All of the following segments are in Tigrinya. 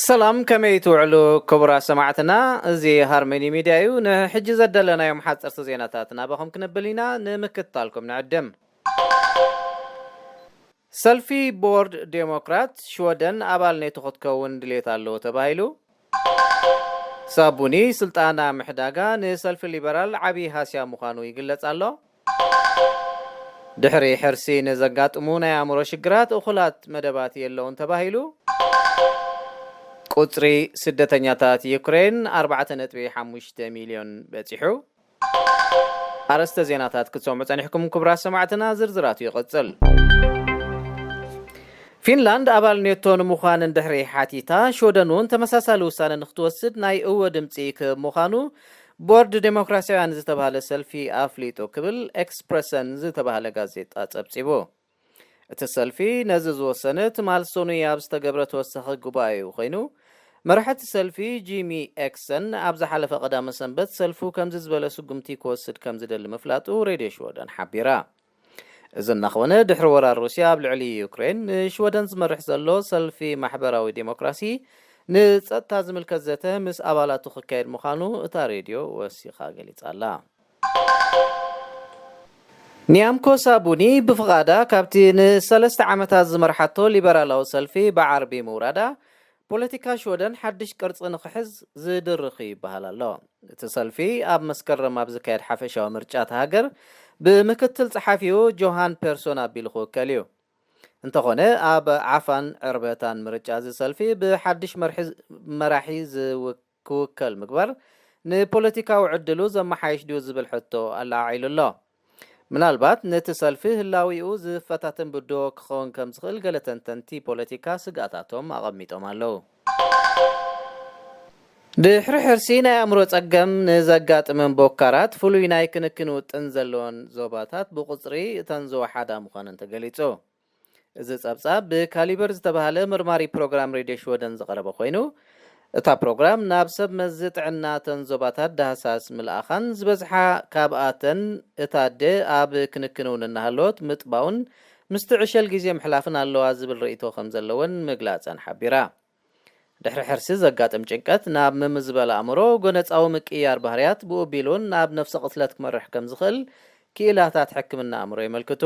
ሰላም፣ ከመይ ትውዕሉ ክቡራት ሰማዕትና? እዚ ሃርመኒ ሚድያ እዩ። ንሕጂ ዘደለናዮም ሓፀርቲ ዜናታት ናባኹም ክነብል ኢና፣ ንምክትታልኩም ንዕድም። ሰልፊ ቦርድ ዴሞክራት ሽወደን ኣባል ኔቶ ክትከውን ድሌት ኣለዎ ተባሂሉ። ሳቡኒ ስልጣና ምሕዳጋ ንሰልፊ ሊበራል ዓብዪ ሃስያ ምዃኑ ይግለጽ ኣሎ። ድሕሪ ሕርሲ ንዘጋጥሙ ናይ ኣእምሮ ሽግራት እኹላት መደባት የለውን ተባሂሉ። ቁጽሪ ስደተኛታት ዩክሬን ኣርባዕተ ነጥቢ ሓሙሽተ ሚልዮን በጺሑ። ኣርእስተ ዜናታት ክትሰምዑ ጸኒሕኩም ክቡራት ሰማዕትና፣ ዝርዝራቱ ይቕጽል። ፊንላንድ ኣባል ኔቶ ንምዃን እንድሕሪ ሓቲታ፣ ሽወደን እውን ተመሳሳሊ ውሳነ ንክትወስድ ናይ እወ ድምፂ ክህብ ምዃኑ ቦርድ ዴሞክራሲያውያን ዝተባህለ ሰልፊ ኣፍሊጡ ክብል ኤክስፕረሰን ዝተባህለ ጋዜጣ ጸብጺቡ። እቲ ሰልፊ ነዚ ዝወሰነ ትማል ሰኑይ ኣብ ዝተገብረ ተወሳኺ ጉባኤኡ ኮይኑ፣ መራሒ እቲ ሰልፊ ጂሚ ኤክሰን ኣብ ዝሓለፈ ቀዳመ ሰንበት ሰልፉ ከምዚ ዝበለ ስጉምቲ ክወስድ ከም ዝደሊ ምፍላጡ ሬድዮ ሽወደን ሓቢራ። እዚ እናኾነ፣ ድሕሪ ወራር ሩስያ ኣብ ልዕሊ ዩክሬን፣ ንሽወደን ዝመርሕ ዘሎ ሰልፊ ማሕበራዊ ዴሞክራሲ ንጸጥታ ዝምልከት ዘተ ምስ ኣባላቱ ክካየድ ምዃኑ እታ ሬድዮ ወሲኻ ገሊጻ ኣላ። ኒያምኮ ሳቡኒ ብፍቓዳ ካብቲ ንሰለስተ ዓመታት ዝመርሓቶ ሊበራላዊ ሰልፊ ብዓርቢ ምውራዳ፣ ፖለቲካ ሽወደን ሓድሽ ቅርጺ ንኽሕዝ ዝድርኽ ይበሃል ኣሎ። እቲ ሰልፊ ኣብ መስከረም ኣብ ዝካየድ ሓፈሻዊ ምርጫ እታ ሃገር ብምክትል ጸሓፊኡ ጆሃን ፐርሶን ኣቢሉ ክውከል እዩ። እንተኾነ፣ ኣብ ዓፋን ዕርበታን ምርጫ እዚ ሰልፊ ብሓድሽ መርሒ-፣ መራሒ ዝው-፣ ክውከል ምግባር ንፖለቲካዊ ዕድሉ ዘመሓይሽ ድዩ ዝብል ሕቶ ኣለዓዒሉ ኣሎ። ምናልባት ነቲ ሰልፊ ህላዊኡ ዝፈታተን ብድሆ ክኸውን ከም ዝኽእል ገለ ተንተንቲ ፖለቲካ ስግኣታቶም ኣቐሚጦም ኣለዉ። ድሕሪ ሕርሲ ናይ ኣእምሮ ጸገም ንዘጋጥመን ቦካራት ፍሉይ ናይ ክንክን ውጥን ዘለወን ዞባታት ብቁጽሪ እተን ዝወሓዳ ምዃነን ተገሊጹ። እዚ ጸብጻብ ብካሊበር ዝተባህለ መርማሪ ፕሮግራም ሬድዮ ሽወደን ዝቐረበ ኮይኑ፣ እታ ፕሮግራም ናብ ሰብ መዚ ጥዕና እተን ዞባታት ዳህሳስ ምልኣኻን ዝበዝሓ ካብኣተን እታ ኣደ ኣብ ክንክን እውን እናሃለወት ምጥባውን ምስቲ ዕሸል ግዜ ምሕላፍን ኣለዋ ዝብል ርእይቶ ከም ዘለወን ምግላጸን ሓቢራ። ድሕሪ ሕርሲ ዘጋጥም ጭንቀት ናብ ምምዝበል ኣእምሮ፣ ጎነጻዊ ምቅይያር ባህርያት፣ ብኡ ቢሉን ናብ ነፍሲ ቅትለት ክመርሕ ከም ዝኽእል ክኢላታት ሕክምና ኣእምሮ የመልክቱ።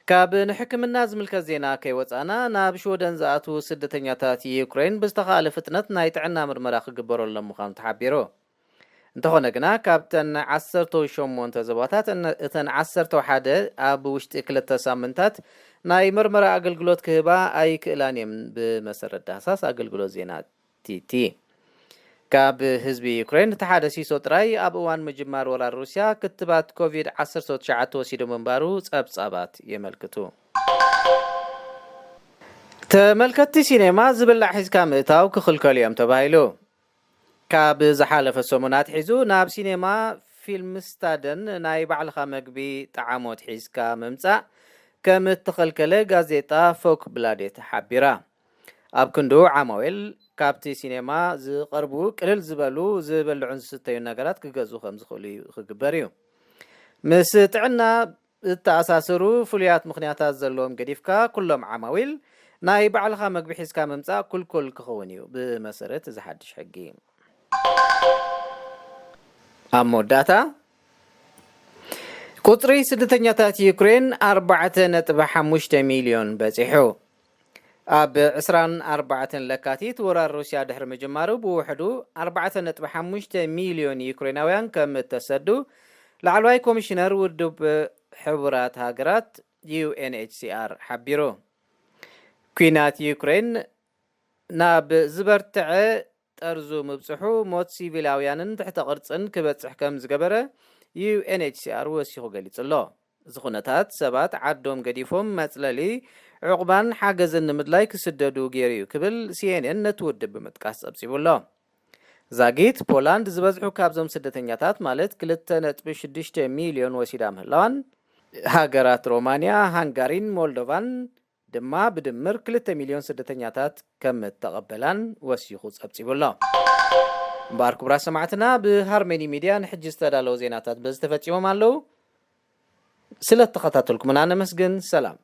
ካብ ንሕክምና ዝምልከት ዜና ከይወጻና፣ ናብ ሽወደን ዝኣትዉ ስደተኛታት ዩክሬን ብዝተኻእለ ፍጥነት ናይ ጥዕና ምርመራ ክግበረሎም ምዃኑ ተሓቢሩ። እንተኾነ ግና፣ ካብተን ዓሰርተ ሸሞንተ ዞባታት እነ-፣ እተን ዓሰርተ ሓደ ኣብ ውሽጢ ክልተ ሳምንታት ናይ መርመራ ኣገልግሎት ክህባ ኣይክእላን እየን፣ ብመሰረት ዳህሳስ ኣገልግሎት ዜና ቲቲ። ካብ ህዝቢ ዩክሬን እቲ ሓደ ሲሶ ጥራይ ኣብ እዋን ምጅማር ወራር ሩስያ ክትባት ኮቪድ ዓሰርተ ትሽዓተ ወሲዱ ምንባሩ ጸብጻባት የመልክቱ። ተመልከትቲ ሲኔማ ዝብላዕ ሒዝካ ምእታው ክኽልከሉ እዮም ተባሂሉ። ካብ ዝሓለፈ ሰሙን ኣትሒዙ ናብ ሲኔማ ፊልምስታደን ናይ ባዕልኻ መግቢ ጠዓሞት ሒዝካ ምምጻእ ከም እተኸልከለ ጋዜጣ ፎክ ብላዴት ሓቢራ። ኣብ ክንድኡ ዓማዊል ካብቲ ሲኔማ ዝቐርቡ ቅልል ዝበሉ ዝብልዑን ዝስተዩን ነገራት ክገዝኡ ከም ዝኽእሉ እዩ ክግበር እዩ። ምስ ጥዕና ዝተኣሳሰሩ ፍሉያት ምኽንያታት ዘለዎም ገዲፍካ፣ ኩሎም ዓማዊል ናይ ባዕልኻ መግቢ ሒዝካ ምምጻእ ክልኩል ክኸውን እዩ፣ ብመሰረት እዚ ሓድሽ ሕጊ። ኣብ መወዳእታ፣ ቁጽሪ ስደተኛታት ዩክሬን ኣርባዕተ ነጥቢ ሓሙሽተ ሚልዮን በጺሑ። ኣብ ዕስራን ኣርባዕተን ለካቲት ወራር ሩስያ ድሕሪ ምጅማሩ፣ ብውሕዱ ኣርባዕተ ነጥቢ ሓሙሽተ ሚልዮን ዩክሬናውያን ከም እተሰዱ ላዕለዋይ ኮሚሽነር ውድብ ሕቡራት ሃገራት፣ ዩ ኤን ኤች ሲ ኣር፣ ሓቢሩ። ኲናት ዩክሬን ናብ ዝበርትዐ ጠርዙ ምብጽሑ፣ ሞት ሲቪላውያንን ትሕተ ቅርጽን ክበጽሕ ከም ዝገበረ፣ ዩ ኤን ኤች ሲ ኣር ወሲኹ ገሊጹ ኣሎ። እዚ ኩነታት፣ ሰባት ዓዶም ገዲፎም መጽለሊ፣ ዕቑባን ሓገዝን ንምድላይ ክስደዱ ገይሩ እዩ ክብል ሲ ኤን ኤን ነቲ ውድብ ብምጥቃስ ጸብጺቡ ኣሎ። ዛጊት ፖላንድ ዝበዝሑ ካብዞም ስደተኛታት፣ ማለት ክልተ ነጥቢ ሽዱሽተ ሚልዮን ወሲዳ ምህላዋን፣ ሃገራት ሮማንያ፣ ሃንጋሪን ሞልዶቫን ድማ ብድምር ክልተ ሚልዮን ስደተኛታት ከም እተቐበላን ወሲኹ ጸብጺቡ ኣሎ። እምበኣር ክቡራት ሰማዕትና፣ ብሃርመኒ ሚድያ ንሕጂ ዝተዳለዉ ዜናታት በዚ ተፈጺሞም ኣለዉ። ስለ እተኸታተልኩምና ነመስግን። ሰላም።